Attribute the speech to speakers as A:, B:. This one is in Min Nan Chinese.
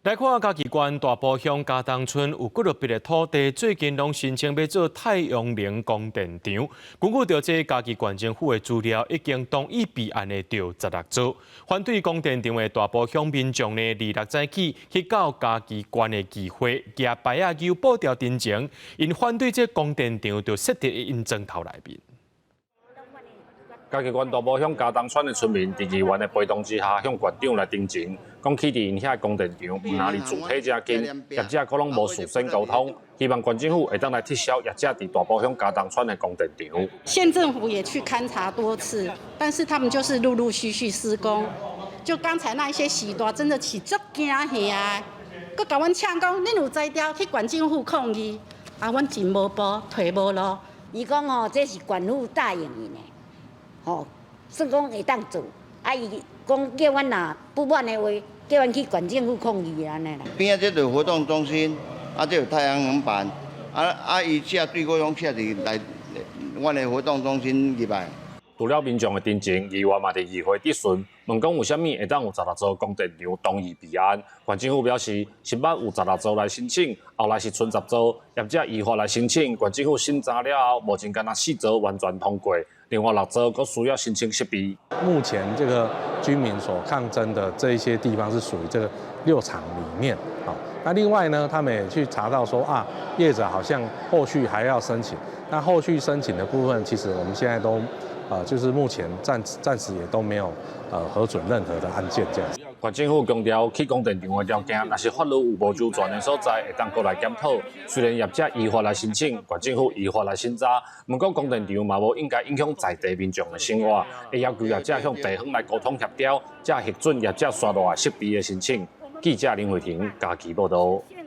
A: 來看嘉義縣大埔鄉茄苳村有幾落筆的土地，最近攏申請欲做太陽能光電場。根據著這嘉義縣政府的資料，已經同意備案的著十六座。反對光電場的大埔鄉民眾呢，二六早起去到嘉義縣的議會，舉牌仔求布條陳情，𪜶反對這光電場就設佇𪜶莊頭內面。
B: 嘉義縣大埔鄉茄苳村的村民，佇議員的陪同之下，向縣長來陳情，講起佇𪜶遐光電場，毋但離住體遮近，業者閣攏無事先溝通，希望縣政府會當來撤銷業者佇大埔鄉茄苳村的光電場。
C: 縣政府也去勘察多次，但是他們就是陸陸續續施工。就剛才那一些時段，真的是足驚嚇的，閣共阮嗆講，恁有才調去縣政府抗議，啊，阮真無步，退無路。
D: 伊講吼，這是縣府答應𪜶的。吼，算講會當做，啊伊講叫阮若不滿的話，叫阮去縣政府抗議按呢啦。
E: 邊仔這就活動中心，啊這有太陽能板，啊啊伊設水果攏設佇內，阮的活動中心入來。
B: 除了民眾的陳情，議員嘛佇議會質詢，問講為啥物會當有十六座光電場同意備案？縣政府表示，新北有十六座來申請，後來是賰十座，業者依法來申請，縣政府審查了後，目前干焦四座完全通過，另外六座閣需要申請設備。
F: 目前這個居民所抗爭的這一些地方是屬於這個六廠裡面，好，那另外呢，他們也去查到說啊，業者好像後續還要申請，那後續申請的部分，其實我們現在都。啊，就是目前暫時也都沒有核准任何的案件這樣子。
B: 縣政府強調，起光電場的條件，若是法律有無周全的所在，會當閣來檢討。雖然業者依法來申請，縣政府依法來審查，毋過光電場嘛無應該影響在地民眾的生活，會要求業者向地方來溝通協調，才核准業者紲落來設備的申請。記者林慧婷嘉義報導。